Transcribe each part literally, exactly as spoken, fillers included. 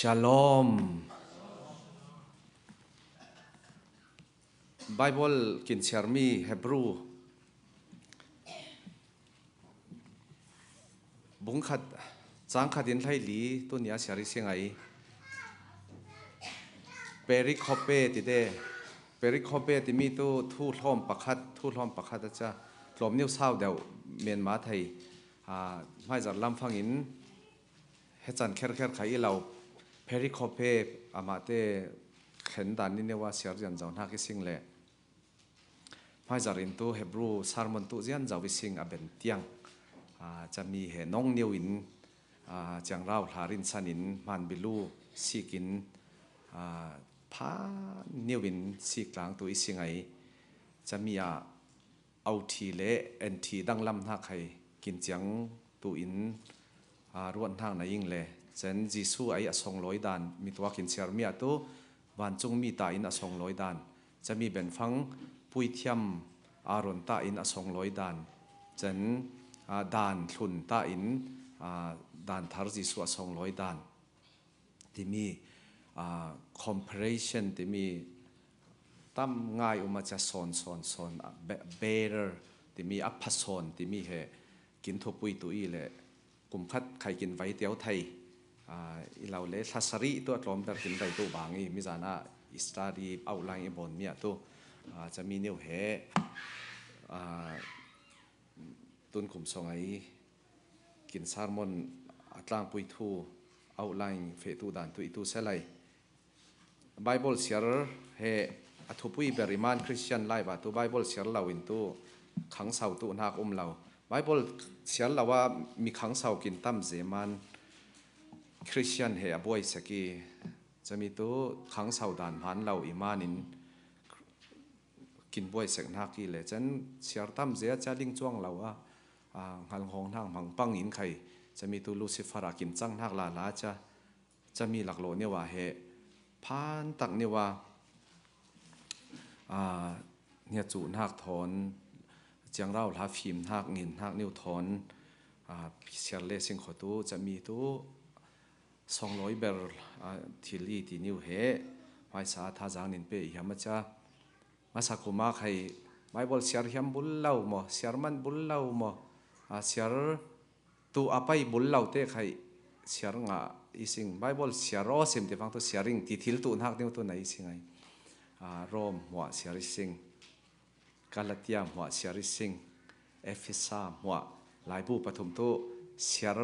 Shalom. Bible kinsiarmi Hebrew bung khat, chang khat in hlei li tunia siar i singai. Perikope tite, perikope timi tu thu hlawm pakhat, thu hlawm pakhat a cha hlawm niu sau deuh menma thei. Ah, hmaizar lam fangin he chan kherkher khai i lo. Perikope amate khen dan ni newa siar zian zau hnak i sing le. Hmaizar in tu Hebrew sermon tu zian zau i sing a ben tiang. Ah, chami he nong niu in, ah, ciangrau hla rinsan in hman bilu sik in, ah, phan niu in sik tlang tu i singai. Chami ah authi le enthi danglam hnak hai kinciang tu in, ah, ruat hnak na ing le. Cen Jesu ai a songlawi dan, mi tua kinsiarmi ah tu vancungmi ta in a songlawi dan. Chami benfang puithiam Aaron ta in a songlawi dan. Cen, ah, dan thlun ta in, ah, dan thar Jesu a songlawi dan. Timi, ah, comparison timi tam ngai um a cha sawn, sawn, sawn, ah, be-, better timi a pha sawn timi he kin thupui tu i le kum khat khai kin vai teu thei. Ah, i lo le hla sarih tu a tlawm ber kin vai tu bang i mi zan ah i study outline i bawn mi ah tu. Ah, chami niu he, ah, tun kum song ai kin sermon a tlangpui thu outline feh tu dan tu i tu selai. Bible siar he a thupui ber i man Christian life ah tu Bible siar lo in tu khangsau tu hnak um lo. Bible siar lo a mi khangsau kin tam ze man Christian he a buai sek i. Chami tu khangsau dan hman lo i man in kin buai sek hnak i le. Cen siar tam ze a cha ling cuang lo a, ah, ngalhawng hnak hmang pang in khai. Chami tu Lucifer a kin cang hnak lala cha. Chami laklawh niu ah he phan tak niu ah, ah, nia cu hnak thawn, ciangrau hla fim hnak, ngin hnak niu thawn, ah, siar le sing kho tu, chami tu songlawi ber, ah, thil i ti niu he, hmaisa thazang nin pe i hiam a cha. Masa kuma khai Bible siar hiam bul lo maw, siar man bul lo maw, ah, siar tu a pai bul lo te khai siar ngah i sing. Bible siar aw sim ti fang tu siar ing ti thil tu hnak niu tu na i sing ai. Ah, Rom hmuah siar i sing. Galatia hmuah siar i sing. Efesa hmuah laibu pathum tu siar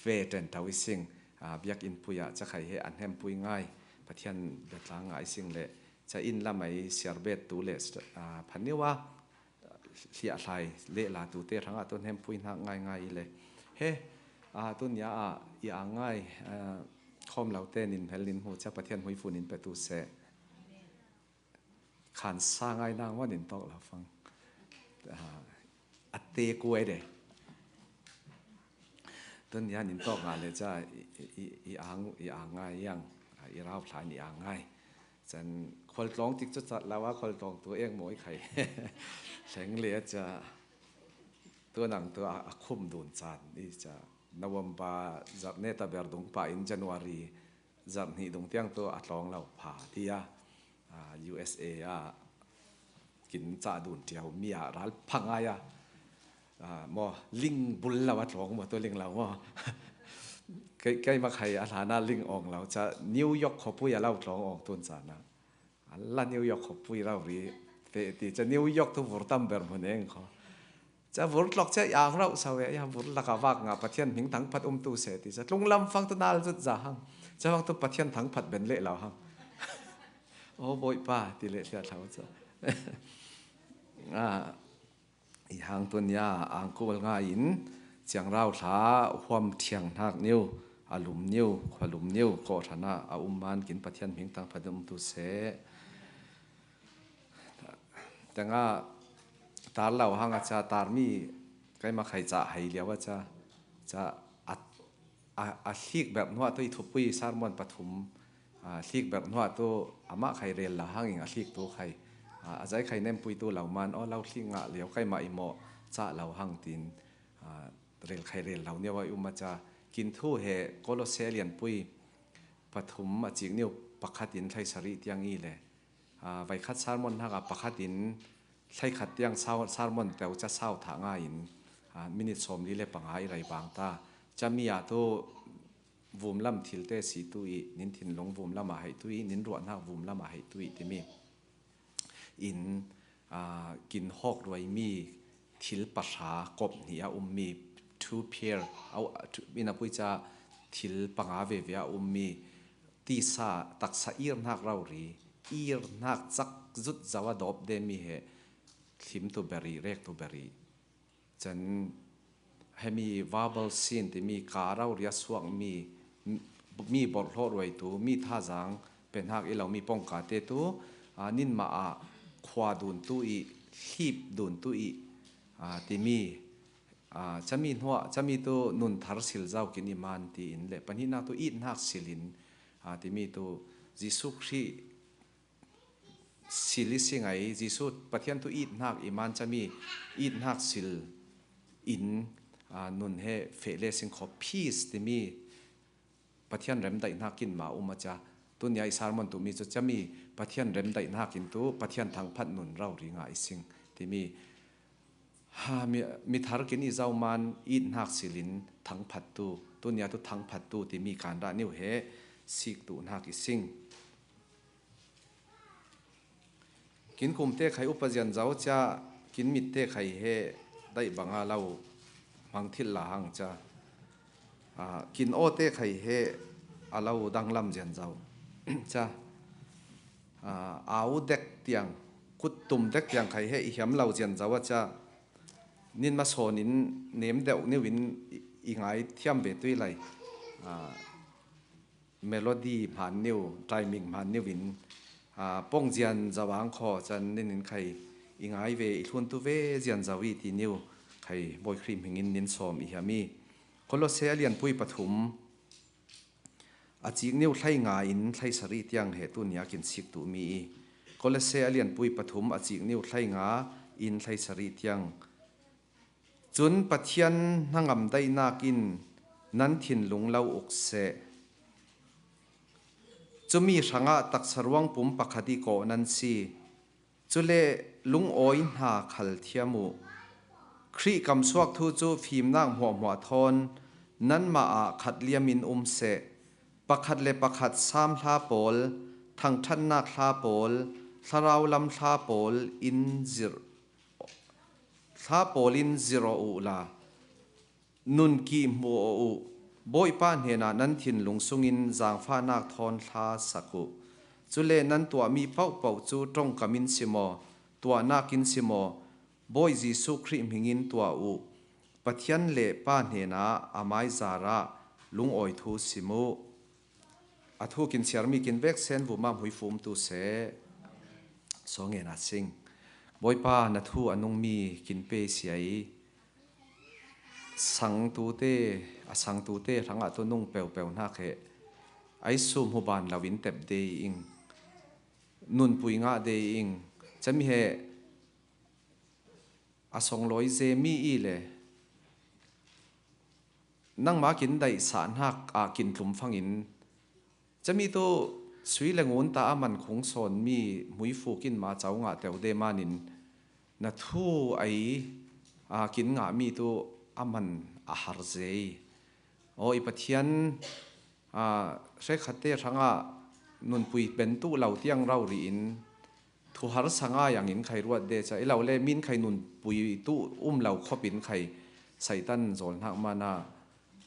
ve ten tau i sing. Ah, biak in pui ah cha khai he an hem pui ngai. Pathian betlang ngah i sing le. Cha in lam ai siar bet tu le, ah, phan niu a hliah hlai le la tu te hrang ah tu hnem pui hnak ngai ngai i le. He, ah, tunia ah i ang ngai, ah, khawm lo te nin hmel nin hmu cha Pathian hmuifu nin pe tu se. Khan sa ngai nang wan in tawk lo fang. Ah, a te kuai de. Tunia nin tawk nga le cha i, i, i, i ang, i ang ngai yang. Ah, i rau hlan i ang ngai. Chan khualtlawng tik cu cat lo a khualtlawng tu eng maw i khai. Hleng le a cha. Tu nang tu a, a khum dun chan i cha. November zarh ne ta ber dung pa in January zarh hnih dung tiang tu a tlawng lo pha ti a. Ah, U S A ah kin cah dun tiau mi ah ral pha ngai a. Ah, maw, ling bul lo a tlawng maw, tu ling lo maw. Kei, kei ma khai a hlan a ling awng lo cha New York khuapui a lo tlawng awng tun chan a. A la New York khuapui rau ri te ti cha New York tu vur tam ber hmun eng kho. Cha vur tlok cha i ang rauh sau e, ya vur lak a vak nga Pathian hming thangphat um tu se ti cha tlung lam fang tu nal zut za hang. Cha fang tu Pathian thangphat ben leh lo hang. O Bawipa ti leh hliah thlau cha. Ah, i hang tunia ang kul ngai in ciangrau hla huam thiang hnak niu, a lum niu, khua lum niu, kawh hran ah a um man kin Pathian hming thangphat um tu se. Tengah tar lo hang a cha tarmi keimah khai cah hei lio a cha, cha a, a, a hlik ber hnuah tu i thupui sermon pathum, a hlik ber hnuah tu amah khai rel lo hang in a hlik tu khai, a, a zai khai nempui tu lo man aw lo hlik ngah lio keimah i mawh cah lo hang tin, a, rel khai rel lo nio a i um a cha kin thu he Kolose lianpui pathum a cik niu pakhat in thlaisari tiang i le, aa, vaikhat sermon hnak a pakhat in thlaikhat tiang sau-, sermon teu ca sau thah nga in, aa, minit sawmli le panga i rei bang ta. Cami ah tu vumlam thilte si tu i, nin thinlung vumlam ah hei tu i, nin ruahnak vumlam ah hei tu i timi in, aa, kin hawk ruaimi thil pahra kop hnih a ummi two pair, au, ina pui ca thil panga veve a ummi tisa taksa irnak rori, irnak cak zut zau a dawp demi he thlim tu beri, rek tu beri. Chan hemi verbal sin timi ka rori a suak mi, mi borhlawh ruai tu, mi thazang penhak i lo mi pongka te tu, aa, ninmah ah khua dun tu i, hlip dun tu i, aa, timi, aa, cami hnuah, cami tu nun thar sil zau kin i man ti in le, pahnihnak tu itnak sil in, aa, timi tu Jesuh Khrih sil i si ngai, Jesuh Pathian tu itnak i man cami itnak sil in, aa, nun he feh le sing kho peace timi Pathian remdaihnak in ma um a ca. Tunia i sermon tu mi cu cami Pathian remdaihnak in tu Pathian thangphat nun rori nga i sing timi, ha, mi, mi thar kin i zau man itnak sil in thangphat tu, tunia tu thangphat tu timi kan rah niu he sik tu nak i sing. Kin kum te khai upa zian zau cia, kin mit te khai he daih banga lo hmang thil la hang cia. Aa, kin aw te khai he a lo danglam zian zau cia. Aa, au dek tiang, kut tum dek tiang khai he i hiam lo zian zau a cia. Nin masawn in nem deuh niu in i, i ngai thiam ve tui lai. Aa, melody hman niu, timing hman niu in, aa, pong zian zau ang khaw can nin in khai i ngai ve, i thlun tu ve zian zau i ti niu khai Bawi Khrih hming in nin sawm i hiam i. Kolose a lianpui pathum a cik niu thlai nga in thlai sari tiang he tunia kin sik tu mi i. Kolose a lianpui pathum a cik niu thlai nga in thlai sari tiang. Cun Pathian hnangam daihnak in nan thinlung lo uk seh. Cumi hrangah taksa ruangpum pakhat i kawh nan si. Cule lungawi hna khal thiam uh. Khrih kamsuak thu cu fimnak hmuahhmuah thawn nanmah ah khat liam in um seh. Pakhat le pakhat sam hla pawl, thangṭhatnak hla pawl, thlarau lam hla pawl in zirh, hla pawl in zirh aw uhla, nun kih hmuh aw uh. Bawipa hnenah nan thinlung sungin zaangfahnak thawn hla sak uh. Cule nan tuahmi paohpaoh cu ṭongkam in si maw, tuahnak in si maw, Bawi Jesuh Khrih hmingin tuah uh. Pathian le Pa hnenah amai zarah lungawi thu sim uh. A thu kin siarmi kin vek sen vumah hmuifum tu seh. Sawngen a sing. Bawipa, na thu a nungmi kin pe sia i, sangtute, a sangtute hrangah tu nung peuhpeuh hnak he ai sum huban lo in tep de ing, nunpui ngah de ing, cami he a songlawi zemi i le nangmah kin daihsah hnak ah kin tlum fangin cami tu sui le ngun ta a man khung sawnmi hmuifu kin ma cau ngah teu de manin na thu ai, aa, kin ngahmi tu a man a har zei. Aw, i Pathian, aa, hrekkhatte hrangah nunpui ben tuh lo tiang rori in thuhar sa ngai angin khai ruat de ca i lo le min khai nunpui tuh um lo khop in khai Satan zawl hnak mana,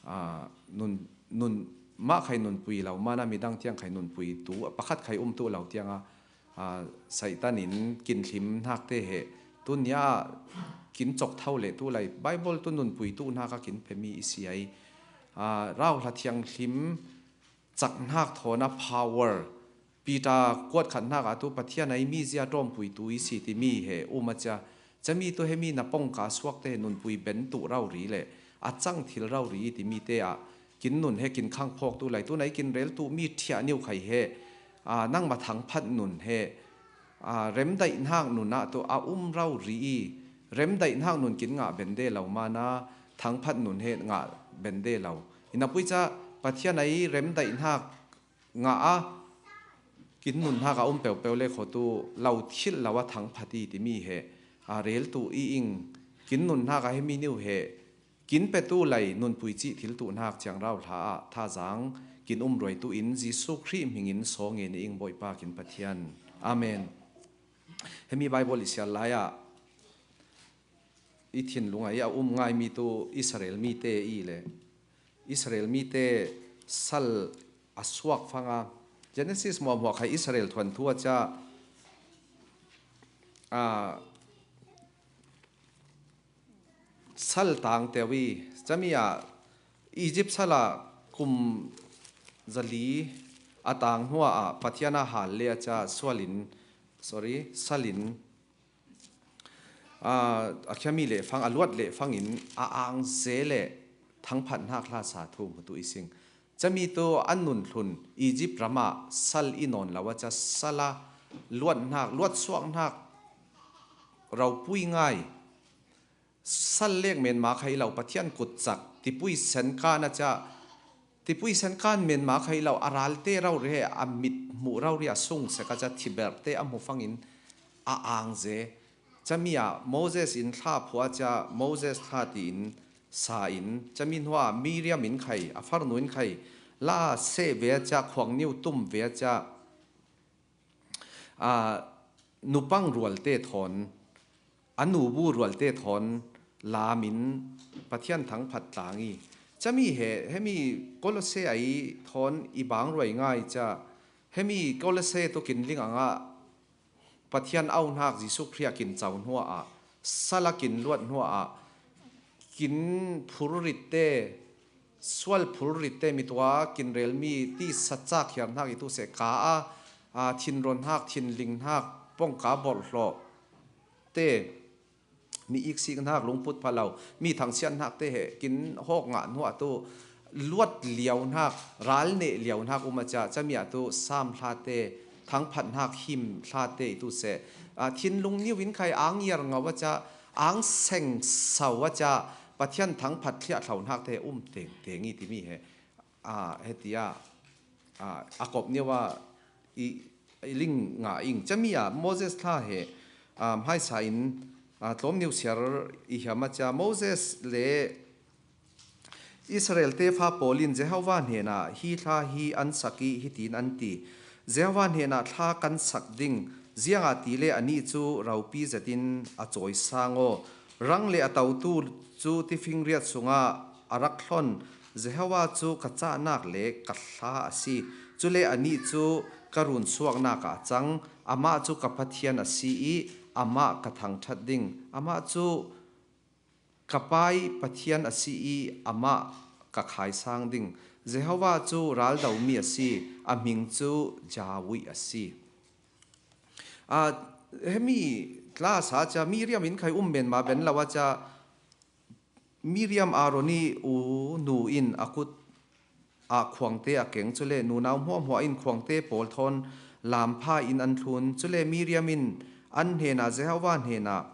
aa, nun, nun, mah khai nunpui lo mana midang tiang khai nunpui tu pakhat khai um tuh lo tianga, aa, Satan in kin hlim hnak te he tunia kin cok tho le tu lai Bible tu nunpui tu hnak a kin phemi i si ai. Aa, rauhla thianghlim cak hnak thawn a power, Peter kuat khat hnak ah tu Pathian ai mi zia ṭawmpui tu i si timi he um a cia. Cami tu he mi na pongka suak te he nunpui ben tuh rori le a cang thil rori i timi te ah kin nun he kin khang phawk tu lai tu nai kin rel tu mi ṭhiah niu khai he, aa, nangma thangphat nun he, aa, remdaih hnak nun ah tu a um rori i remdaih hnak nun kin ngah ben de lo mana thangphat nun he ngah ben de lo. Ina pui ca Pathian ai remdaih hnak ngah a, kin nunhnak a um peuhpeuh le khotu lo thilh lo a thangphat i timi he, a, reltu i ing. Kin nunhnak a hemi niu he kin petu lei nunpui cih thiltuhnak ciangrau hla ah thazang kin umruaitu in Jesuh Khrih hmingin sawngen i ing Bawipa kin Pathian. Amen. Hemi Bible i siar lai ah i thinlung ah i a um ngaimi tu Israel mite i le Israel mite sal a suak fanga Genesis muahmuah khai Israel thuanthu a ca, a, sal tang teu i cami ah Egypt sal ah kum zali a tang hnuah ah Pathian a hal le a ca sualin, sorry, salin, a, a khiami le fang, a luat le fangin a angze le thangphatnak hlasa thu hmutu i sing. Cami tu an nun hlun Egypt ramah sal i nawn lo a ca sal a luathnak, luatsuaknak ropui ngai. Sal lek menma kha i lo Pathian kutcak tipui senkan a ca, tipui senkan menma kha i lo a ralte rori he a mit hmuh rori a sung sek a ca thiberhte a hmu fangin a angze. Cami ah Moses in thla phuah a ca Moses thla tiin sa in cami hnuah Miriam in khai a farnu in khai la seh ve a ca khuangniu tum ve a ca, a, nupang rualte thawn, a nubu rualte thawn lamin Pathian thangphat tlang i. Cami he, hemi Kolose ai thawn i bang ruai ngai ca, hemi Kolose tu kin ling angah Pathian auhnak Jesuh Khrih a kin cau hnuah, sal a kin luat hnuah, kin phurritte, sual phurritte mi tua kin relmi ti satcak hiarhnak i tu seh ka a, a, thinronhak, thinlinghnak, pongka borhhlawh te, mi iksiknak, lungput phalo, mi thangsianhnak te he kin hawk ngah hnuah tu luat liauhnak, ral neh liauhnak um a ca, cami ah tu sam hlate, thangphatnak him hlate i tu seh, a, thinlung niu in khai ang iar ngau a ca, ang seng sau a ca, Pathian thangphat thliah thlauhnak te um tengteng i timi he, a, heti a, a, a kop niu a i, i ling ngah ing. Cami ah Moses thla he, a, hmaisa in, a, tlawm niu siar i hiam a ca Moses le Israel tefa pawl in Jehovah hnenah hi thla hi an sak i hitin an ti, Jehovah hnenah thla kan sak ding, ziangahtile anih cu ropi zetin a cawisang aw. Rang le a totu cu tifingriat sungah a rak hlon. Jehovah cu ka cahnak le ka hla a si. Cule anih cu ka runsuaknak ah a cang. Amah cu ka Pathian a si i amah ka thangṭhat ding. Amah cu ka pai Pathian a si i amah ka khaisang ding. Jehovah cu raldomi a si, a hming cu Yahweh a si. Aa, hemi tla sa ca Miriam in khai um menma ben lo a ca Miriam Aaron i u nu in a kut ah khuangte a keng, cule nunau hmuahhmuah in khuangte pawl thawn lampha in an thlun. Cule Miriam in an hnenah Jehovah hnenah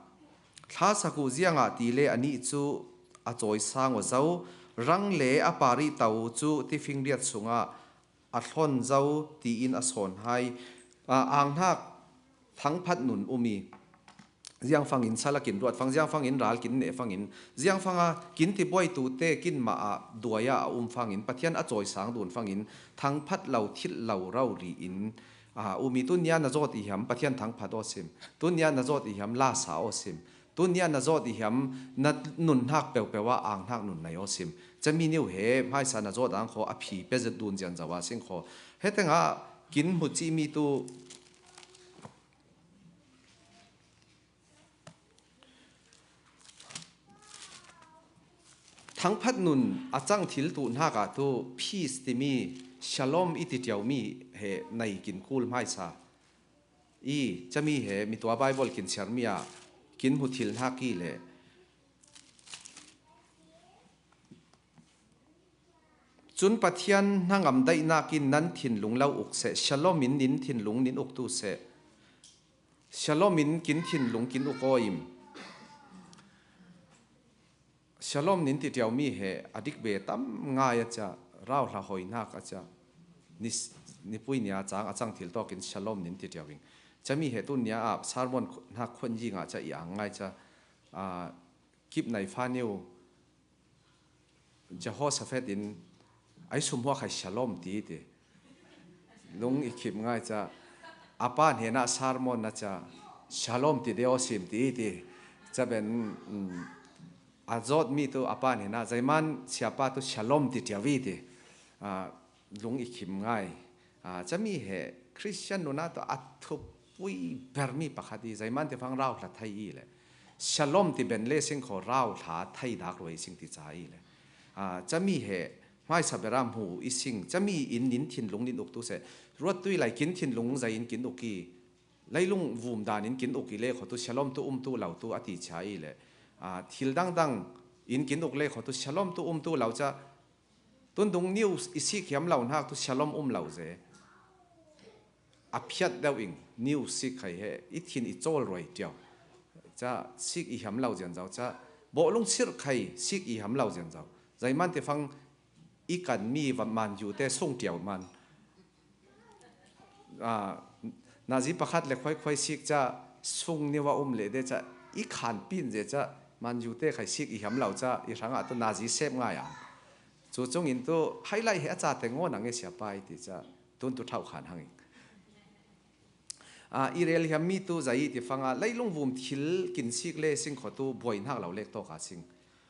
thla sak uh, ziangahtile anih cu a cawisang aw zo, rang le a parih to cu tifingriat sungah a hlon zo, tiin a sawn hai. Aa, anghnak thangphat nun um i ziangfangin sal a kin ruat fang, ziangfangin ral kin neh fangin, ziangfanga kin tibuaitu te kin mah ah duai ah a um fangin, Pathian a cawisang dun fangin, thangphat lo thilh lo rori in, aa, um i tunia na zawt i hiam Pathian thangphat aw sim, tunia na zawt i hiam lasa aw sim, tunia na zawt i hiam na nunhnak peuhpeuh ah anghnak nun nei aw sim. Cami niu he hmaisa na zawt ang kho a phi pe zet dun zian zo a sing kho. Hetengah kin hmu cihmi tu thangphat nun a cang thil tuh hnakah tu peace timi, shalom i ti ṭiaumi he nei kin kul hmaisa i cami he mitua Bible kin siarmi ah kin hmu thil hnak i le cun Pathian hnangam daihnak in nan thinlung lo uk seh, shalom in nin thinlung nin uk tu seh. Shalom in kin thinlung kin uk aw im. Shalom nin ti ṭiaumi he a dik ve tam ngai a ca, rauhla hoinak a ca, ni nipui nia chang a chang thil tawkin shalom nin ti ṭiau ing. Cami he tun nia ah sermon hnak khuan yi ngah ca i ang ngai ca, ah, kip nai fa niu Jehoshaphat in ai sum huak hai shalom ti ti. Lung i khim ngai ca a pa hnenah sermon na ca shalom ti deo sim ti ti. Ca ben, um, a zawt mi tu a pa hnenah zeiman siapa tu shalom ti ṭiau i ti. Ah, lung i khim ngai. Ah, cami he Christian nuna tu a thupui bermi pakhat i zeiman ti fang rau hla thei i le. Shalom ti ben le sing kho rau hla thei dak ruai sing ti ca i le. Ah, cami he hmaisa bera hmu i sing, cami in nin thinlung nin uk tu se. Ruat tui lai kin thinlung zai in kin uk i. Leilung vum dan in kin uk i le kho tu shalom tu um tu lau tu a ti ca i le. Ah, thil dangdang in kin uk le kho tu shalom tu um tu lau ca. Tun dung niu i sik hiam lo hnak tu shalom um lo ze. A phiat deuh ing niu sik khai he i thin i cawl ruai ṭiau. Ca sik i hiam lo zian zau ca bawhlung sirh khai sik i hiam lo zian zau. Zeiman ti fang i kan mi va man yu te sung ṭiau man. Ah, nazi pakhat le khuai khuai sik ca sung niu a um le de ca i khan pin ze ca man yu te khai sik i hiam lo ca i hrangah tu nazi sep ngai ang. Cu cung in tu hai lai he a ca te ngaw nang e siapa i ti ca tun tu thau khan hang ing. Ah, i rel hiam mi tu zai i ti fanga leilung vum thil kin sik le sing kho tu buai hnak lo lek tawk a sing.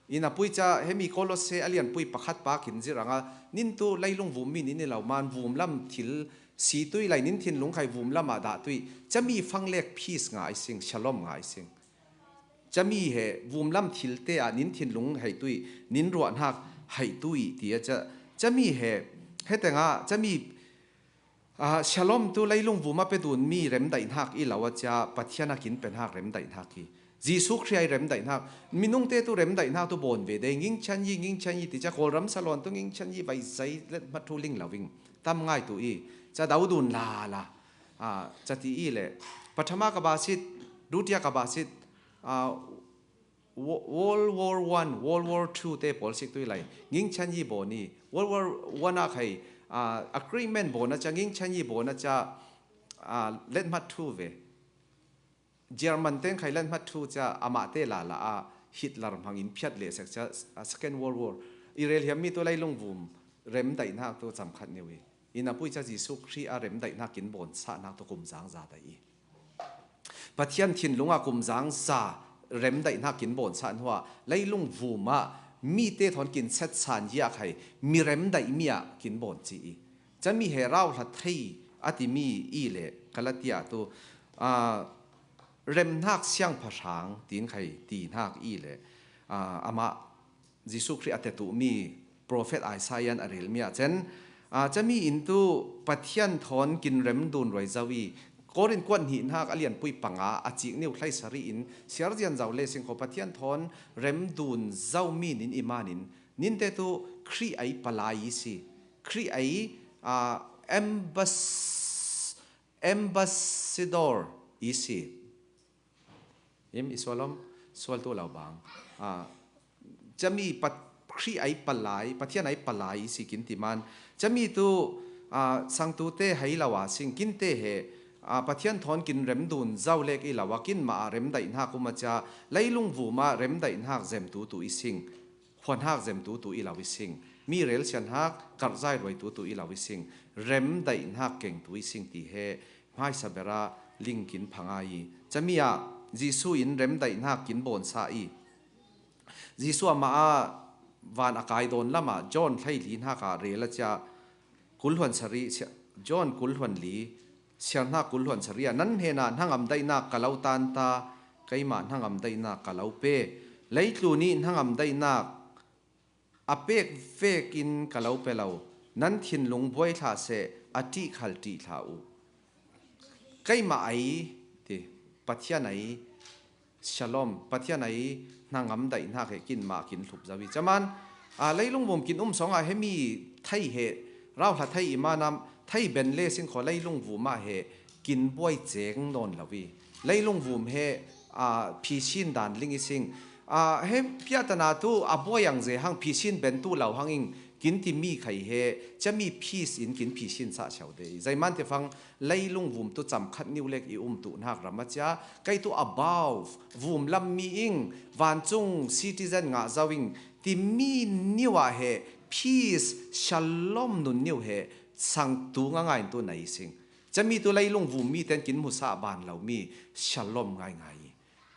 Ina pui ca hemi Kolose a lian pui pakhat pa kin zirh anga nin tu leilung vum mi nin i lo man vum lam thil si tui lai nin thinlung khai vum lamah dah tui cami fang lek peace nga i sing, shalom nga i sing. Cami he vum lam thil te ah nin thinlung hei tui, nin ruahnak hei tui ti a ca, cami he hetengah cami Ah, shalom tu leilung vum a pe dun mi rem daihnak i lo a cia Pathian a kin pe hnak rem daihnak hi. Jesu Khrih ai rem daihnak, minung te tu rem daihnak tu bawn ve de, ngingchan yi, ngingchan yi ti ca Kawlram salon tu ngingchan yi vai zai let hmat thu ling lo ing. Tam ngai tu i, ca dau dun la la. Ah, ca ti i le, pathama ka ba sit, dutia ka ba sit, ah, Wo-, World War One, World War Two te pawl sik tui lai. Ngingchan yi bawn i. World War One a khai, ah, agreement bawn a ca, ngingchan yi bawn a ca, ah, let hmat thu ve. German ten khai let hmat thu ca, amah te la la a Hitler hmang in phiat le sek ca, ah, Second World War. I rel hiam mi tu leilung vum, rem daihnak tu cam khat neu i. Ina pui ca Jesu Khrih a rem daihnak kin bawn sahnak tu kum zang za dai i. Pathian thinlung a kum zang za rem daihnak kin bawn sah hnuah leilung vum ah mi te thawn kin set san yi a khai mi rem daih mi ah kin bawn ci i. Cami he rau hla thei a ti mi i le Galatia tu, ah, remhnak siangpahrang tin khai ti hnak i le, ah, amah Jesu Khrih a tetuhmi profet Isaiah in a relmi ah cen, aa, cami in tu Pathian thawn kin rem dun ruai zo i, Korin kuat hnihnak a lianpui panga a cik niu thlaisari in siarzian zo le singkho Pathian thawn rem dun zomi nin i manin ninte tu Khrih ei palai i si. Khrih ei, aa, ambas-, ambassador i si. Im i sual om, sual tu lo bang. Ah, cami Pat-, Khrih ei palai, Pathian ei palai i si kin ti man. Cami tu, ah, sangtute hei lo a sing kinte he, ah, Pathian thawn kin rem dun zo lek i lo a kin ma a rem daihnak um a cia, leilung vuma rem daihnak zem tu tu i sing. Khuanhak zem tu tu i lo i sing. Mi rel sianhak, karhzai ruai tu tu i lo i sing. Rem daihnak keng tu i sing ti he, hmaisa bera ling kin phangai i. Cami ah Jesu in rem daihnak kin bawn sa i. Jesu amah a van a kai dawn lamah John hleili hnak ah rel a cia, kulhluan sari, sia-, John kulhluan li, siarhnak kulhluan sari ah, nan hnenah hnangam daihnak ka lo tanta, keimah hnangam daihnak ka lo pe. Leitlun ih hnangam daihnak a pek vekin ka lo pe lo, nan thinlung buai hlah seh, a ṭih khal ṭih hlah uh. Keimah ei, ti, Pathian ei, Shalom, Pathian ei hnangam daihnak he kin mah kin hlup zo i. Caman, aa, leilung vum kin um sawngah hemi thei he, rauhla thei i manam, thei ben le singkhaw leilung vumah he kin buai ceng nawn lo i. Leilung vum he, aa, phisin dan ling i sing. Aa, he piahtana tu a buai ang ze hang phisin ben tu lo hang ing Kin ti mi khai he, cami peace in kin peace in sa chau de. Zaiman te fang, leilung vum tu cham khat niu lek i um tu nak ram a cia, kai tu above, vum lam mi ing, van cung citizen nga zau ing, ti mi niu a he, peace, shalom nun niu he, sang tu nga ngai tu nai sing. Cami tu leilung vum mi ten kin musa ban lo mi, shalom ngai ngai.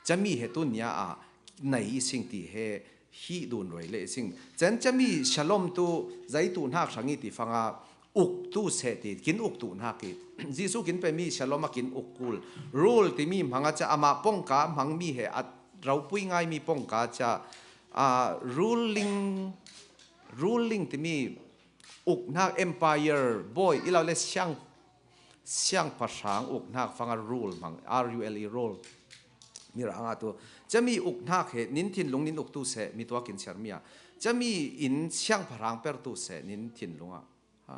Cami he tu nia a, nai sing ti he, hi dun roi le sing. Cen cami shalom tu, zai tu nak sang i ti fanga, uk tu se ti, kin uk tu nak i. Jisu kin pe mi shalom a kin uk kul. Rule ti mi mhang a ca ama pong ka mhang mi he at raupui ngai mi pong ka ca, a, ruling, ruling ti mi uk nak empire boy, i lau le siang, siang pasang uk nak fanga rule mhang, R U L E rule. Mi rang a tu. Cami uk nak he, nin thinlung nin uk tu se, mi tua kin siar mi a. Cami in siang pasang per tu se, nin thinlung a. Ha.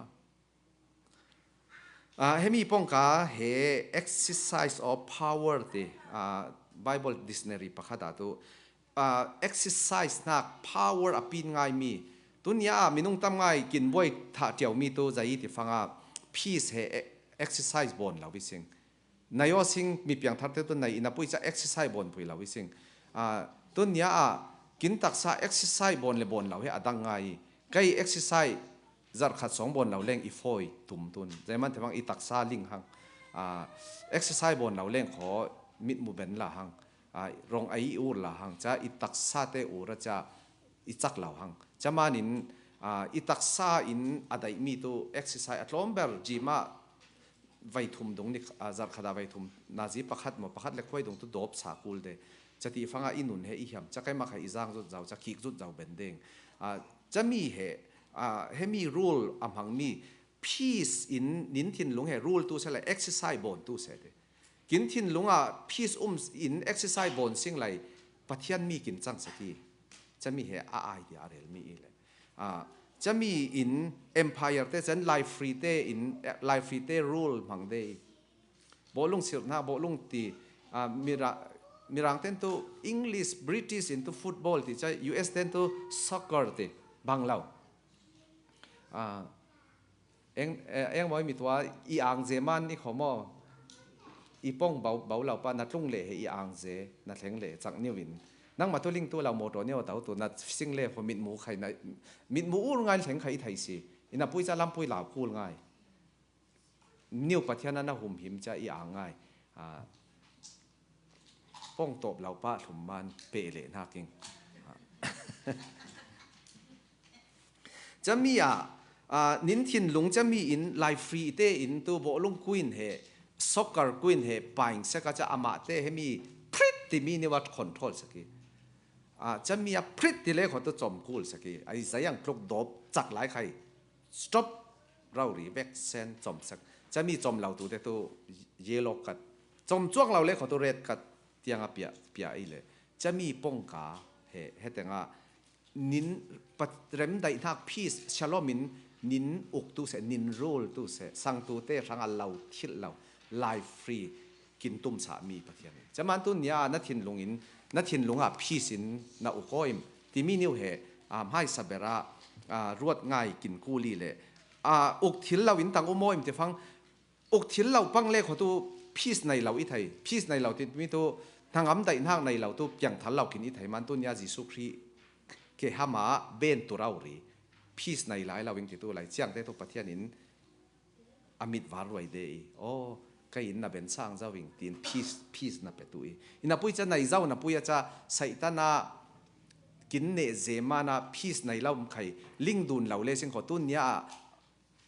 A, hemi pong ka he exercise of power ti, a, Bible dictionary pakhat a tu, a, exercise nak power a pin ngai mi. Tu nia a minung tam ngai kin buai tha tiau mi tu zai ti fanga peace he e-, exercise bon lo i sing. Nai o sing mi piang thar te tu nai ina pui ca exercise bon pui lo i sing. A, tu nia a kin taksa exercise bon le bon lo he adang ngai. Kai exercise zar khat song bon lo leng i foi tum tun. Zai man te bang i taksa ling hang. A, exercise bon lo leng kho mit mu ben la hang. A, rong ai ur la hang. Ca i taksa te ur a ca i cak lo hang. Ca manin, a, i taksa in a dai mi tu exercise a tlom ber gym a vai thum dung ni, a, zar khat a vai thum na zi pakhat mo pakhat le khuai dung tu dop sa kul de. Ca ti fanga i nun he i hiam. Ca kai mak he i zang zut zau, ca kik zut zau ben ding. A, cami he, a, hemi rule a mhang mi peace in nin thinlung he rule tu se le exercise bon tu se te. Kin thinlung a peace um in exercise bon sing lai Pathian mi kin cang saki. Cami he a ai dia rel mi i le. A, cami in empire te cen life free te in, life free te rule mhang de. Bolung sirna, bolung ti, a, mira-, mirang ten tu English, British in tu football ti, ca U S ten tu soccer ti, bang lau. A, eng, eh, eng moi mi tua i ang ze man i khomo, i pong bau, bau lau pa na tlung le he i ang ze, na thleng le cak niu in. Nang ma tu ling tu lau motor niu tau tu na sing le kho mit mu khai na, mit mu ur ngai thleng khai thai si, ina pui ca lam pui lau kul ngai. Niu Pathian a na hum him ca i ang ngai. A, pong top lau pa hlum man pe le na king. A. Cami a, a, nin thinlung cami in life free te in tu bolung kuin he, soccer kuin he, paing seka ca ama te he mi prit ti mi niwa control saki. A, cami a prit ti le kho tu com kul saki. Ai zayang kluk dop cak lai khai. Stop. Rau ri vek sen com sak. Cami com lau tu te tu yellow kat. Com cuak lau le kho tu red kat tiang a pia, pia i le. Cami pong ka he, he tenga nin pat rem daih nak peace, shalom in nin uk tu se, nin rule tu se, sang tu te rang a lau thil lau, life free. Kin tum sa mi Pathian. Caman tu nia na thinlung in, na thinlung a peace in na uk o im. Ti mi niu he, a, mai sa bera, a, ruat ngai kin kuli le. A, uk thil lau in tang um o im te fang, uk thil lau pang le kho tu peace nai lau i thai. Peace nai lau ti mi tu, hnangam daih nak nai lau tu, piang thal lau kin i thai man tu nia Jisu Khrih ke hama ben tu rau ri. Peace nai lai lau in ti tu lai, ciang te tu Pathian in, a mit var ruai de i. O, ka in na ben sang zau ing, tin peace, peace na pe tu i. Ina pui ca nai zau na pui a ca, Satan a kin ne ze mana peace nai lau khai, ling dun lau le sing kho tu nia a,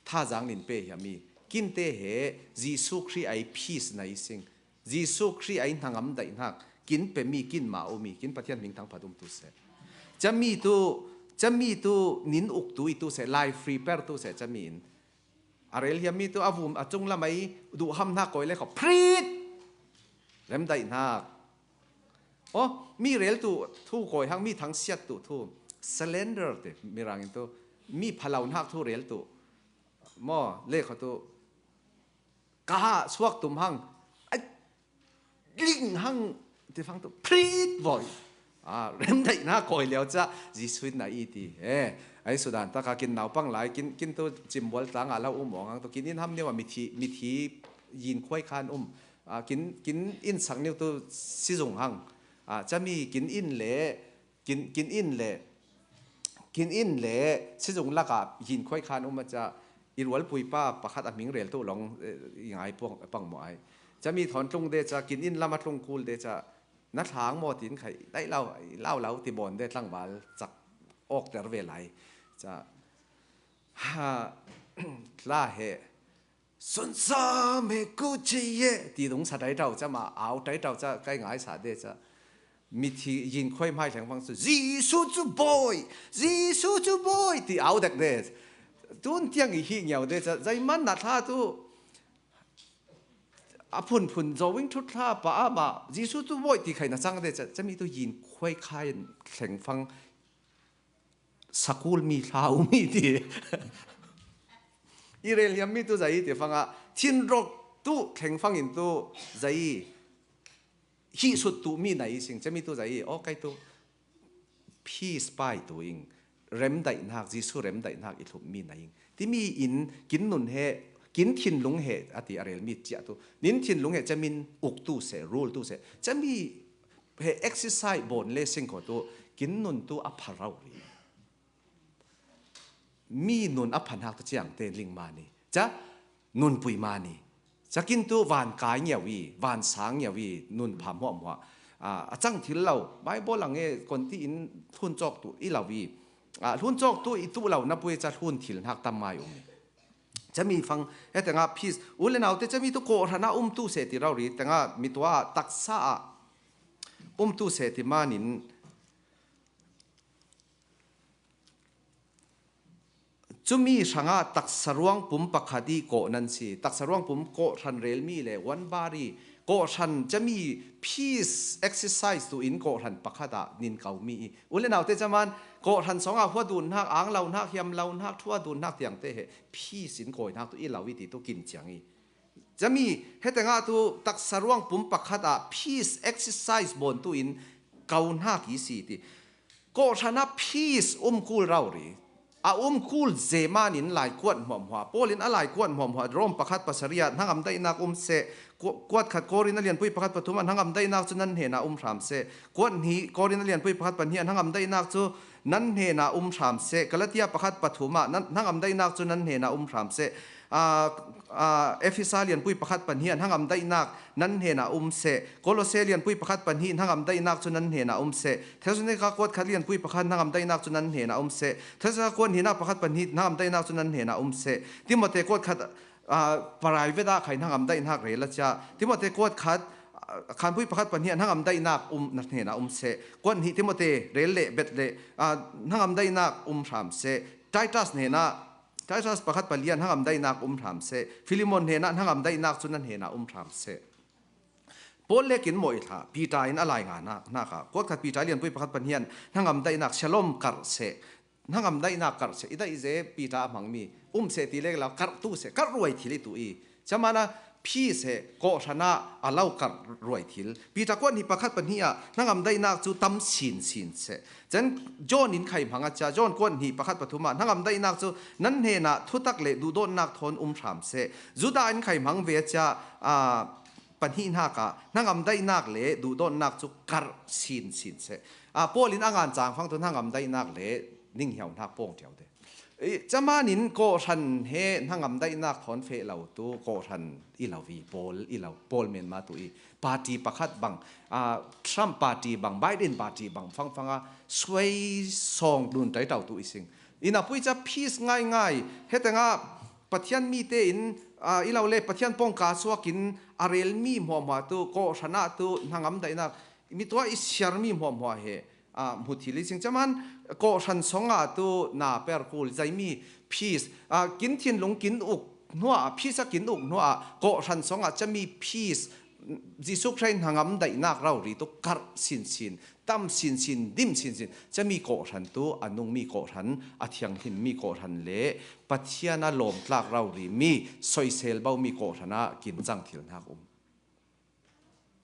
tha zang nin pe hiam i. Kin te he, Jisu Khrih ai peace nai sing. Jisu Khrih ai hnangam daih nak, kin pe mi kin ma u mi, kin Pathian ming thang phat um tu se. Cami tu, cami tu nin uk tu i tu se, life free per tu se cami in. A rel hiam mi tu a vum a cung lamai duh ham hnak koi le kho. Prit! Rem daih hnak. O, mi rel tu thu koi hang mi thang siat tu thu. Surrender te mi rangin tu. Mi phalau hnak thu rel tu. Mo, le kho tu. Ka ha suak tum hang. Ai, ling hang ti fang tu. Prit voi. A, remdaihna kawi liau ca Jesuh in na i ti. E, ai sudan taka kin naupang lai, kin, kin tu cimbual tlanga lo um awng ang tu, kin in ham neu a mithi, mithi yin khuai khan um. A, kin, kin in sak neu tu sizung hang. A, cami kin in le, kin, kin in le, kin in le sizung laka yin khuai khan um a ca, i rualpui pa pakhat a hming rel tu long, e, i ngai pang, pang maw ai. Cami thawn tlung de ca, kin in lama tlung kul de ca, na thlang maw tin khai, dai lau, lau, lau ti bawn de tlangval cak awk ter ve lai. Ca, ha, tla he, sunsa me ku chi ye, ti dung sa dai tau ca ma, au dai tau ca, kai ngai sa de ca. Mithi yin khuai mai thleng fang su, Jesuh cu bawi, Jesuh cu bawi, ti au dek de. Tun tiang i hi ngiau de ca, zai man na thla tu, a phunphun zawing thut thla pa ama, Jesuh tu bawi ti khai na cang de ca, cami tu yin khuai khai thleng fang sakul mi thla um i ti. I rel hiam mi tu zai i ti fanga, thinrok tu thleng fangin tu zai i, hi sut tu mi na i sing, cami tu zai i, aw kai tu, peace pai tu ing, remdaihnak, Jesuh remdaihnak i thlum mi na ing. Timi in kin nun he, kin thinlung he, a ti a rel mi cia tu. Nin thinlung he, camin uk tu se, rule tu se. Cami he exercise bawn le sing ko tu, kin nun tu a pharau ri. Mi nun a phanhak tu ciang te ling mani. Ca nun pui mani. Ca kin tu van kai ngiau i, van sang ngiau i, nun pham huah muah. A, a cang thil lo, Bible ang e kon ti in hlun cawk tu i lo i. A, hlun cawk tu i tu lo na pui ca hlun thil hnak tam mai um. Cami fang, he tenga peace, u le nau te cami tu kawhran a um tu se ti rau ri, tenga mi tua taksa a um tu se ti manin, cumi hrangah taksa ruang pum pakhat i kawh nan si. Taksa ruang pum kawhran relmi le one body kawhran cami peace exercise tu in kawhran pakhat ah nin kaumi i. U le naute caman kawhran sawngah huadun hnak, anglo hnak, hiamlo hnak, thuadun hnak tiangte he peace in kawi hnak tu i lo i ti tu kin ciang i. Cami, hetengah tu taksa ruang pum pakhat ah peace exercise bawn tu in kau hnak i si ti. Kawhhran ah peace um kul rau ri. A um kul zeman in lai kuat hmuahhmuah. Paul in a lai kuat hmuahhmuah. Rom pakhat pasarih ah hnangam daihnak um seh. Ku-, kuat khat Korin a lianpui pakhat pathum ah hnangam daihnak cu nan hnenah um hram seh. Kuat hnih Korin a lianpui pakhat pahnih ah hnangam daihnak cu nan hnenah um hram seh. Galatia pakhat pathum ah nan, hnangam daihnak cu nan hnenah um hram seh. Aa, aa, Efesa lianpui pakhat pahnih ah hnangam daihnak nan hnenah um seh. Kolose lianpui pakhat pahnih hnangam daihnak cu nan hnenah um seh. Thessalonika kuat khat lianpui pakhat hnangam daihnak cu nan hnenah um seh. Thessalonika kuat hnihnak pakhat pahnih hnangam daihnak cu nan hnenah um seh. Timote kuat khat, aa, private ah khai hnangam daihnak rel a cia. Timote kuat khat, aa, khanpui pakhat pahnih ah hnangam daihnak um, na hnenah um seh. Kuat hnih Timote rel le bet le, aa, hnangam daihnak um hram seh. Titus hnenah Titus pakhat pali ah hnangam daihnak um hram seh. Filemon hnenah hnangam daihnak cu nan hnenah um hram seh. Paul le kin mawi hlah, Peter in a lai nga hnak, hnak ah, kuat khat Peter lianpui pakhat pahnih ah hnangam daihnak shalom karh seh. Hnangam daihnak karh seh. I daih ze Peter a hmangmi um seh ti le la karh tu seh. Karh ruai thil i tu i. Camana peace he kawhhran ah a lo karh ruai thil. Peter kuat hnih pakhat pahnih ah hnangam daihnak cu tam sin sin seh. Cun John in khai hmang a cia, John kuat hnih pakhat pathum ah hnangam daihnak cu nan hnenah thutak le duhdawtnak thawn um hram seh. Judah in khai hmang ve a cia, aa, pahnihnak ah hnangam daihnak le duhdawtnak cu karh sin sin seh. Aa, Paul in a ngan cang fang tu hnangam daihnak le ninghiauhnak pawng ṭiau te. I, caman in kawhhran he hnangam daihnak thawn feh lo tu kawhhran i lo i, Paul i lo, Paul menma tu i, party pakhat bang, aa, Trump party bang, Biden party bang fangfang a suai sawng dun ṭaitau tu i sing. Ina pui ca peace ngaingai, hetengah Pathian mi tein, aa, i lo le Pathian pawngka suak in a relmi hmuahhmuah tu, kawhhran ah tu hnangam daihnak, mi tua i siarmi hmuahhmuah he, aa, hmu thil i sing caman kawhhran sawngah tu na per kul zaimi peace, aa, kin thinlung kin uk hnuah, peace a kin uk hnuah kawhhran sawngah cami peace, Jesuh Khrih hnangam daihnak rori tu karh sinsin, tam sinsin, dim sinsin, cami kawhhran tu a nungmi kawhhran, a thianghlimmi kawhhran le Pathian a lawmtlak rorimi soisel bomi kawhhran ah kin cang thil hnak um.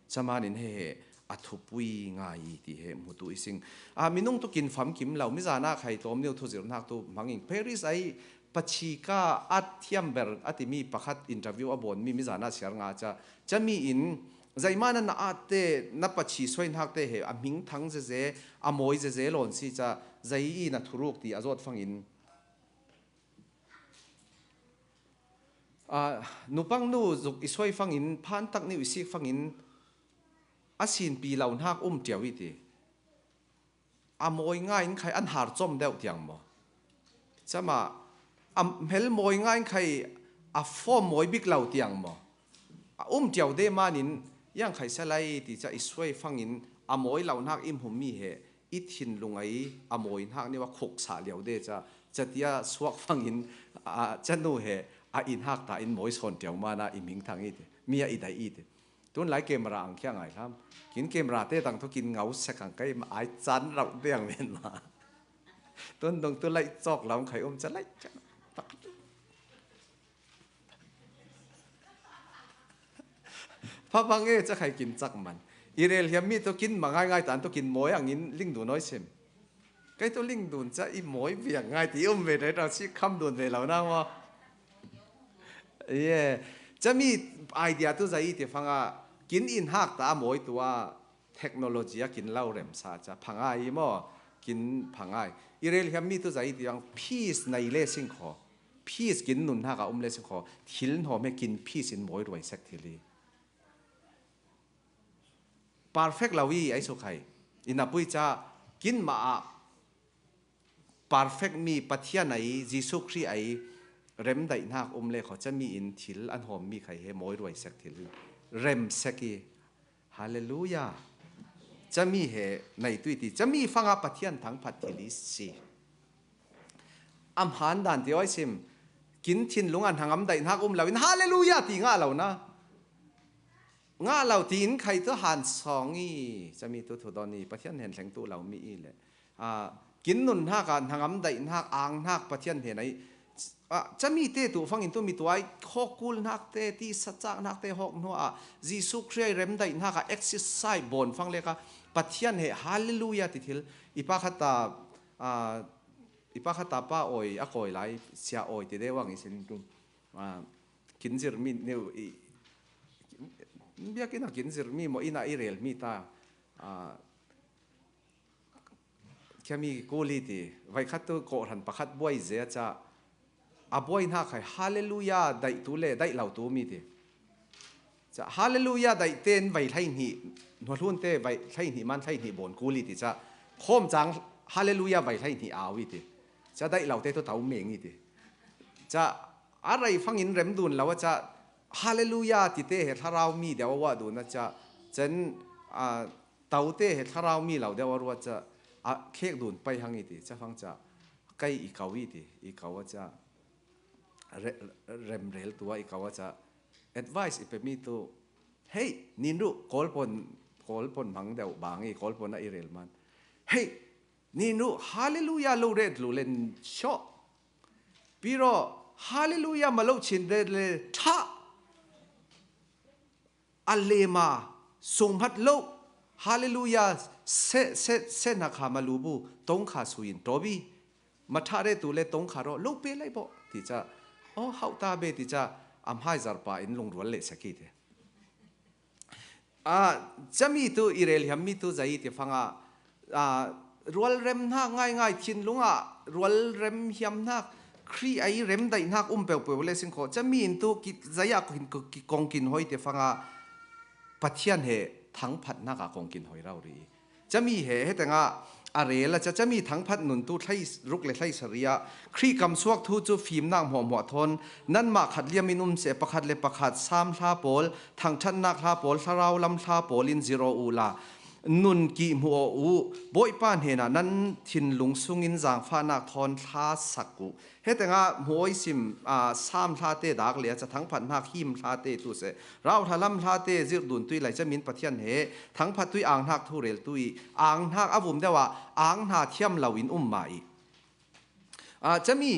Caman in he, he a thupui ngai i ti he hmutu i sing. A, minung tu kin famkim lo, mi zana khai tawm niu thuzirhnak tu hmangin Paris ai pachika a thiam ber a timi pakhat interview a bawn mi, mi zana siar nga ca, cami in zeimana na atte, na pachi suaihnak te he a hming thang zeze, a mawi zeze lawn si ca, zei i na thuruk ti a zawt fangin, a, nupang nu zuk i suai fangin, phantak niu i sik fangin, a sinpi lo hnak um ṭiau i ti. A mawi ngai in khai an har com deuh tiang maw? Cama a hmel mawi ngai in khai a form mawi bik lo tiang maw? A um ṭiau de manin, iang khai salai ti ca i suai fangin a mawi lo hnak i hmumi he i thinlung ai a mawi hnak niu a khuk sah liau de ca, catia suak fangin, a, canu he a i hnak ta in mawi sawn ṭiau mana i hming thang i ti, mi a i dai i ti. Tunlai camera ang khia ngai hlam. Kin camera te tang tu kin ngau sek ang kai ma ai can rauh deng men ma. Tun dong tu lai cawk lam khai um ca lai ca. Pha bang e ca khai kin cak man. I rel hiam mi tu kin ma ngai ngai tan tu kin mawi ang in ling du noi sim. Kei tu ling dun ca i mawi viang ngai ti um ve dai tang si kham dun ve lo na maw? Ye. Cami idea tu zai ti fanga kin in hak ta a mawi tua technology a kin lo rem sa ca phangai i maw? Kin phangai. I rel hiam mi tu zai ti ang peace nai le sing kho. Peace kin nun hak a um le sing kho. Thil hnawm he kin peace in mawi ruai sek thil i. Perfect lo i ai sukhai. I na pui ca kin ma a perfect mi Pathian ai, Jesu Khrih ai, rem daihnak um le kho cami in thil an hawm mi khai he mawi ruai sek thil. Rem sek i. Halleluia. Cami he nei tui ti. Cami fanga Pathian thangphat thil i si. Am han dan ti oi sim. Kin thinlung an hangam daihnak um lo in. Halleluia ti ngah lo na. Ngah lo tiin khai tu han sawng i, cami tu thudon i, Pathian hen thleng tu lo mi i le. A, kin nun hak a, hnangam daih hnak, ang hnak Pathian hen ai. A, cami te tu fangin tu mi tuai, khawk kul hnak te, ti sacak hnak te hawk hnua a, Jesu Khrih ai rem daih hnak a, exercise bawn fang leka, Pathian he, halleluia ti thil, i pa khat ta, a, i pa khat ta pa oi, a kawi lai, sia oi ti deuh ang i sin tu. A, kin zir mi neu i, biakinn a kin zir mi maw inn a i rel mi ta, a, khami kuli ti, vai khat tu kawhhran pakhat buai zia ca, a buai hna khai, halleluia, daih tu le, daih lo tu mi ti. Ca, halleluia, daih ten vai hlei hnih, hnuahlun te vai hlei hnih, man hlei hnih bawn kuli ti ca, khawm cang, halleluia, vai hlei hnih au i ti. Ca, daih lo te tu tau meng i ti. Ca, a rei fangin rem dun lo a ca, halleluia ti te he thlarau mi deuh a uah dun a ca, cen, a, tau te he thlarau mi lo deuh a ruat ca, a khek dun pai hang i ti, ca fang ca, kai i kau i ti, i kau a ca, re-, remrel tua i kau a ca, advice i pe mi tu, hei, nin ruh, kawl pon, kawl pon mang deuh bang i, kawl pon a i rel man. Hei, nin ruh, halleluia lo ret lu len shawh. Piro, halleluia ma lo chin ret le thah. A lema, sungmat lo, halleluia, se, se, se na kha ma lu bu, tong kha suin, tobi. Ma thah ret tu le tong kha ro, lo pe lai bo, ti ca. Oh, hau ta be, ti ca, am hai zar pa in lungrual le saki te. A, cami tu i rel hiam mi tu zai ti fanga, a, rual rem hnak ngaingai thinlung ah rual rem hiam hnak Khrih ai rem daih hnak um peuhpeuh le sing kho. Cami in tu ki, zai ah kong kin, kong kin hoi ti fanga Pathian he thangphat hnak ah kong kin hoi rau ri. Cami he, he tengah a rel a ca cami thangphat nun tu thlei ruk le thlei sarih ah Khrih kamsuak thu cu fimnak hmuahhmuah thawn nanmah khat liam in um seh, pakhat le pakhat, Sam hla pawl, thangṭhatnak hla pawl, thlarau lam hla pawl in zir aw uhla, nun kih hmuh aw uh, Bawipa hnenah nan thinlung sungin zaangfahnak thawn thla sak uh. He tengah hmuh aw i sim, aa, Sam hla te dak le a ca thangphat hnak him hla te tu seh, rauhla lam hla te zirh dun tui lai camin Pathian he thangphat tui ang hnak thu rel tui ang hnak a vum deuh ah ang hna thiam lo in um mah i. Aa, cami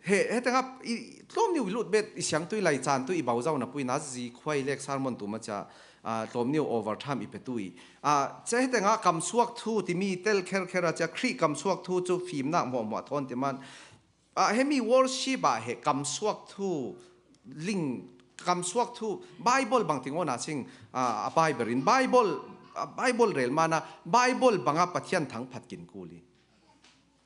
He, he tengah i tlawmniu i lut bet i siangtui lai caan tu i bau zau na pui na zi khuai lek sermon tu ma cia, ah, tlawmniu overtime i pe tu i. Ah, cia he tengah kamsuak thu timi tel kher kher a cia Khrih kamsuak thu cu fimnak hmuahhmuah thawn ti man. Ah, hemi worship ah he kamsuak thu ling, kamsuak thu Bible bang tingaw na sing, ah, a Bible in Bible, ah, Bible rel mana Bible banga Pathian thangphat kin kul i.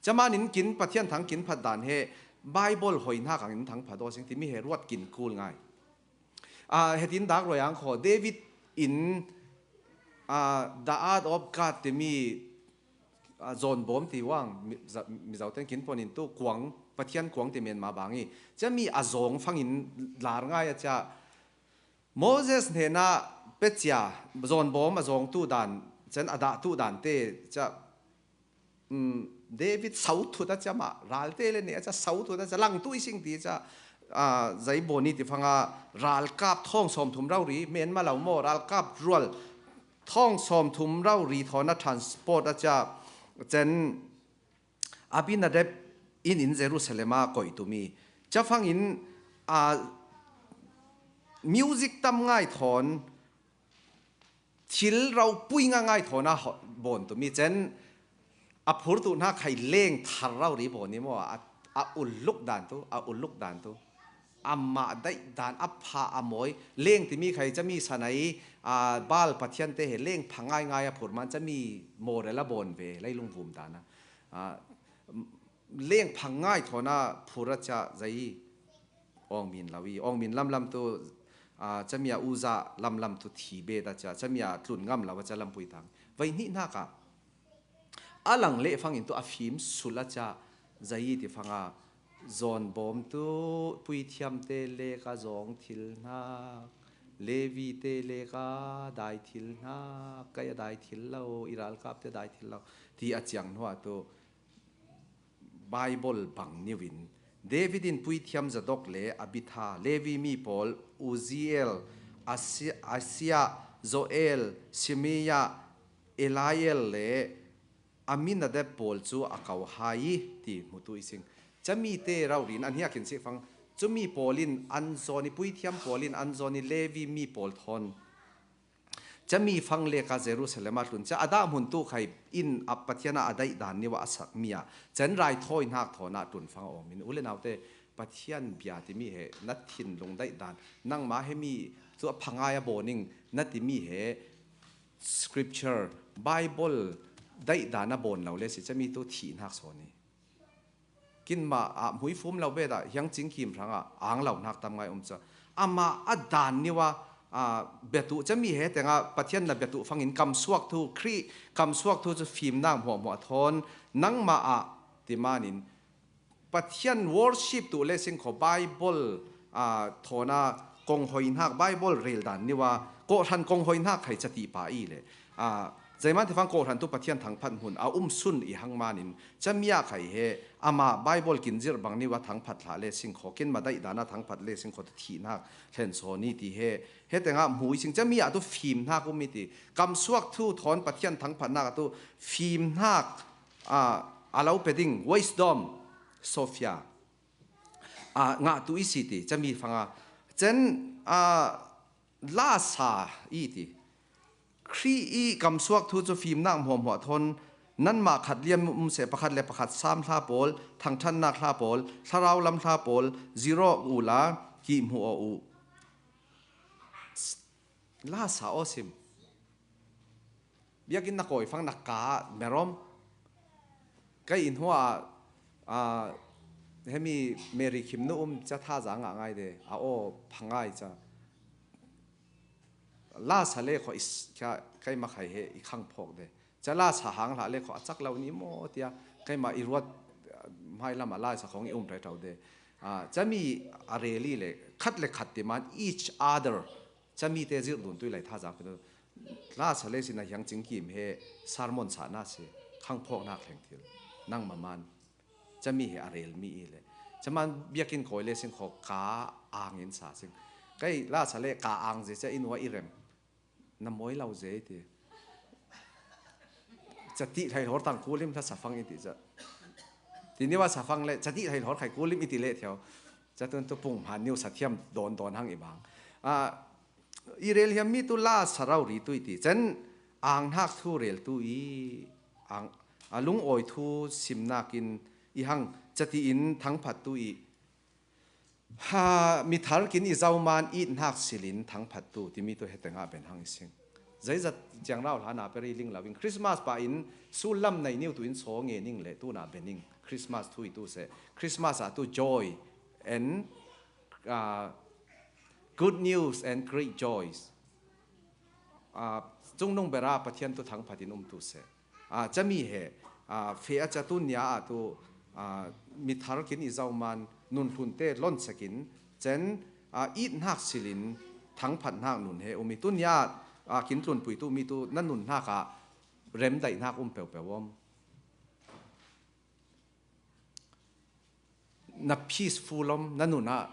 Caman in kin Pathian thang kin phat dan he Bible hoi hnak ang in thang phat aw sing timi he ruat kin kul ngai. Ah, hetin dak roi ang kho David in, ah, The Art of God timi, ah, zawnbawm ti uang mi, za, Mizo ten kin pon in tu kuang, Pathian kuang ti men ma bang i. Cia mi a zawng fang in lar ngai a cia Moses hnena pecia zawnbawm a zawng tu dan, can a dah tu dan te cia, um, David sau thut a cia mah, ral te le ne a cia sau thut a cia lang tu i sing ti cia, ah, zei bawni ti fanga ralkap thawng sawmthum rau ri, men ma lo maw, ralkap rual thawng sawmthum rau ri thawn a transport a cia, can Abinadab in in Jerusalem a koih tumi. Cia fang in, ah, music tam ngai thawn, thil ropui nga ngai thawn a ho-, bawn tumi. Can a phur tu hna khai leng thar rau ri bawn i maw, a, a uluk dan tu, a uluk dan tu. Amah daih dan a pha a mawi. Leng timi khai cami sanai, ah, Baal Pathian te he leng pha ngai ngai a phur man cami mawrel a bawn ve, leilung vum dan a. Ah, leng pha ngai thawn a phur a cia zei awng min lo i. Awng min lamlam tu, ah, cami a uza lamlam tu thi bet a cia, cami a tlun ngam lo a cia lampui tang. Vai hnih hnak ah a lang leh fangin tu a fim sul a cia, zei ti fanga zawnbawm tu puithiam te lek a zawng thil hnak, Levi te lek a dai thil hnak, kai a dai thil lo, i ralkap te dai thil lo, ti a ciang hnuah tu Bible bang niu in David in puithiam Zadok le Abitha, Levi mi pawl Uziel, Asi-, Asia, Joel, Shemaiah, Eliel le Aminadab pawl cu a ko hai i ti hmutu i sing. Cami te raurin an hiakin sih fang. Cumi pawl in an zawn i puithiam pawl in an zawn i Levi mi pawl thawn cami fang leka Jerusalem a tlun cia a dah hmun tu khai in a Pathian a a daih dan niwa a sak mi ah can rai thawi hnak thawn ah tlun fang a awm in u le naute Pathian bia timi he na thinlung daih dan nangmah he mi cu a phangai a bawning na timi he scripture, Bible daih dan a bawn lo le si cami tu thih hnak sawn i. Kinmah ah hmui fum lo bet ah hiang cingkim hrangah ang lo hnak tam ngai um cu. Amah a dan niwa, ah, biatu cami he tengah Pathian na biatu fangin kamsuak thu, Khrih kamsuak thu cu fimnak hmuahhmuah thawn nangmah ah ti manin Pathian worship tu le singkho Bible, ah, thawn a kong hoi hnak Bible rel dan niwa kawhhran kong hoi hnak khai cati pa i le, ah, Zeiman tifang kawhhran tu Pathian thangphat hmun a um sun i hang manin camia khai he amah Bible kin zirh bang niwa thangphat hlah le singkho kinma daih dana thangphat le singkho tu thihnak hlen sawn i ti he he tengah hmui sing camia tu fimhnak um i ti kamsuak thu thawn Pathian thangphatnak tu fimhnak, ah, a lo pe ding wisdom Sophia, ah, ngah tu i si ti cami fanga cen, ah, lasa i ti. Khrih i kamsuak thu cu fimnak hmuahhmuah thawn nanmah khat liam um seh, pakhat le pakhat sam hla pawl, thangṭhatnak hla pawl, thlarau lam hla pawl, zirh aw uhla, kihhmuh aw uh. Lasa aw sim. Biakinn na kawi fang na ka merom. Kei in hua, ah, hemi Mary Khim nu um ca thaza ngah ngai de, a aw phangai ca. Lasa le kho is, kha, kei makhai he i khang phawk de. Ca lasa hang hlah le kho a cak lo ni maw tia, kei ma i ruat, ah, hmai lama lasa khong i um rai tau de. Ah, cami a reli le, khat le khat ti man each other. Cami te zirh dun tui lai thaza pin. Lasa le sin a hiang cingkim he sermon sa na si, khang phawk nak thleng thil. Nang maman. Cami he a rel mi i le. Caman biakinn kawi le sing kho ka ang in sa sing. Kei lasa le ka ang zi ca in wa i rem. Na mawi lo zi ti. Ca ti hlai hor tang kulim hla sa fang i ti ca. Ti niwa sa fang le, cati thai lhor khai kulim iti le thiau. Catun tu pung hman niu sa thiam don don hang i bang. A, i rel hiam mi tu la sa rau ri tu iti. Cen ang hnak thu rel tu i, ang, a lung oi thu sim nak in i hang cati in thangphat tu i. Ha, mithar kin i zauman it hnak silin thangphat tu timi tu hetengah ben hang i sing. Zeizat ciang rau hlan a peri ling lo in Christmas pa in sul lam nei niu tu in saw nge ning le tu na ben ning Christmas thu i tu se. Christmas a tu joy and, uh, good news and great joys. Ah, cungnung bera Pathian tu thangphat in um tu se. Ah, cami he, ah, fe a ca tu nia a tu, ah, mithar kin i zauman nun hlun te lon sekin cen, ah, it hnak silin thangphat hnak nun he um i tu nia, ah, kin tlun pui tu mi tu na nun hnak ah rem daih hnak um peuh peuh om. Na peaceful om, na nun ah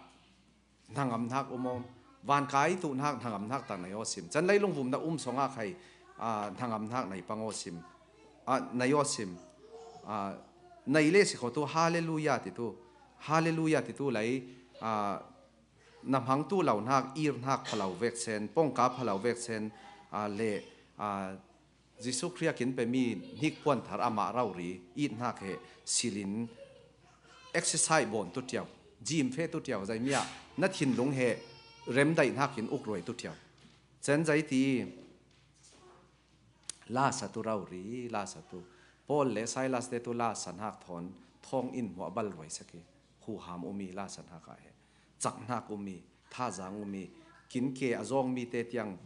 hnangam hnak um om, vankai tu hnak hnangam hnak tak na yosim. Cen leilung vum na um song a khai, ah, hnangam hnak na i pang osim. Ah, na yosim. Ah, na i le si kho tu, hallelujah ti tu. Hallelujah ti tu lei, ah, na hmang tu lo hnak, ir hnak phalo vek sen, pongka phalo vek sen, ah, le, ah, Jesuh Khriah kin pemi hnik puan thar amah rau ri, it hnak he silin exercise bon tu tiau, gym fe tu tiau, zai mia na thinlung he rem daih hnak in uk ruai tu tiau. Cen zai ti la sa tu rau ri, la sa tu. Paul le Silas te tu la sa hnak thon, thong in hmuah bal ruai saki. Huham umi la sa hnak a he. Cak hnak umi, thazang umi, kin ke a zong mi te tiang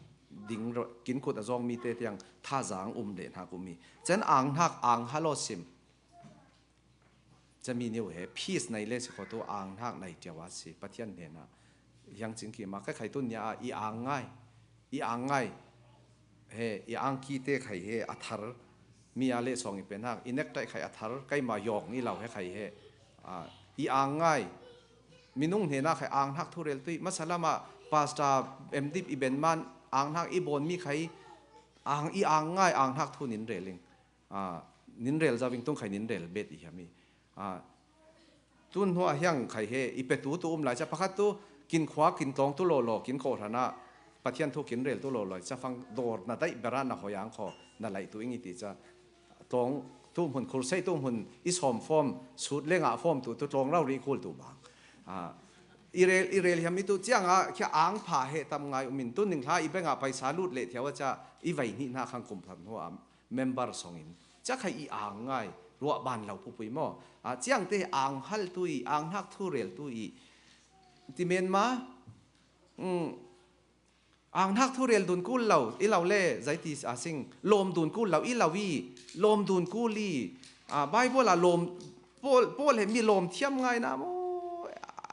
ding ro-, kin kut a zong mi te tiang thazang um le hnak umi. Cen ang hnak ang halo sim. Cami niu he, peace nei le si kho tu ang hnak nei tiau a si, Pathian hnena. Hiang cing ki ma, ka khai tu nia a i ang ngai, i ang ngai. He, i ang ki te khai he, a thar. Mi a le song i pen hak, i nek tai khai a thar, kai ma yong i lau he khai he. A, i ang ngai. Minung hnena khai ang hnak thu rel tui, masa lama pastor em dip i ben man, ang hnak i bon mi khai, ang i ang ngai, ang hnak thu nin rel ing. A, nin rel zau ing tung khai nin rel bet i hiam i. A, tun hnu a hiang khai he, i pe tu tu um lai ca, pakhat tu kin khua, kin tlawng tu lawlaw, kin kawh hran ah Pathian thu kin rel tu lawlaw, ca fang dawr na daih ber ah na hoi ang khaw, na laih tu ing i ti ca. Tlawng tu hmun, khursei tu hmun, i sawm fawm, sut le ngah fawm tu, tu tlawng rau ri kul tu bang. A, i rel, i rel hiam i tu ciang ah, khia ang pha he tam ngai um in, tu ning hla i beng ah paisa lut le thiau a ca, i vai hnih hna khang kum thar hnu ah, member song in. Ca khai i ang ngai, ruah ban lo pupui maw. A, ciang te ang hal tu i, ang hnak thu rel tu i. Ti men ma, mm, ang hnak thu rel dun kul lo, i lo le, zai ti a sing, lawm dun kul lo, i lo i, lawm dun kul i. A, Bible a lawm, Paul, Paul he mi lawm thiam ngai na maw.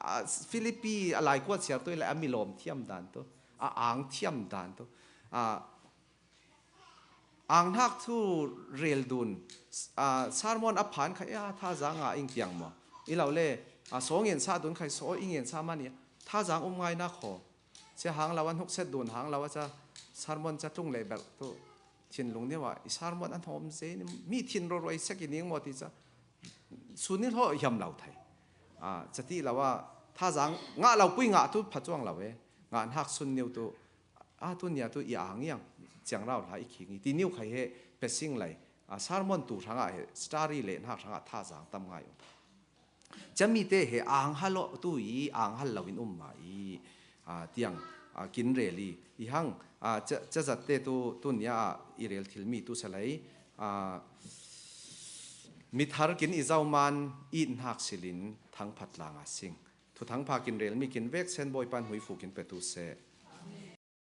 A, Philippi a lai kuat siar tu i le, a mi lawm thiam dan tu. A, ang thiam dan tu. A, ang hnak thu rel dun, a, sermon a phan kha, ya, thazang a ing piang maw. I lo le, a, saw ngen sa dun khai saw i ngen sa man i, thazang um ngai na kho. Sia hang lo a hnuk set dun hang lo a ca, sermon ca tlung le ber tu. Thinlung niu a, i sermon a hnawm zei ni, mi thin ro roi sek i ning maw ti ca. Sun ni hlaw hiam lo thai. A, ca ti lo a, thazang ngah lo pui ngah tu pha cuang lo e. Ngah hnak sun niu tu, a, tu nia tu i ang iang, ciang rau hla i khing i, ti niu khai he, pe sing lai, a, sermon tu hrangah he, story le hnak hrangah thazang tam ngai um. Cami te he ang hal tu i, ang hal lo in um ma i, a, tiang, a, kin rel i, i hang, a, ca, ca zat te tu, tu nia, a, i rel thil mi tu sa lai, a, mithar kin i zauman, i hnak silin, thangphat lang a sing. Thuthang pha kin rel mi kin vek sen Bawipan huifu kin pe tu seh.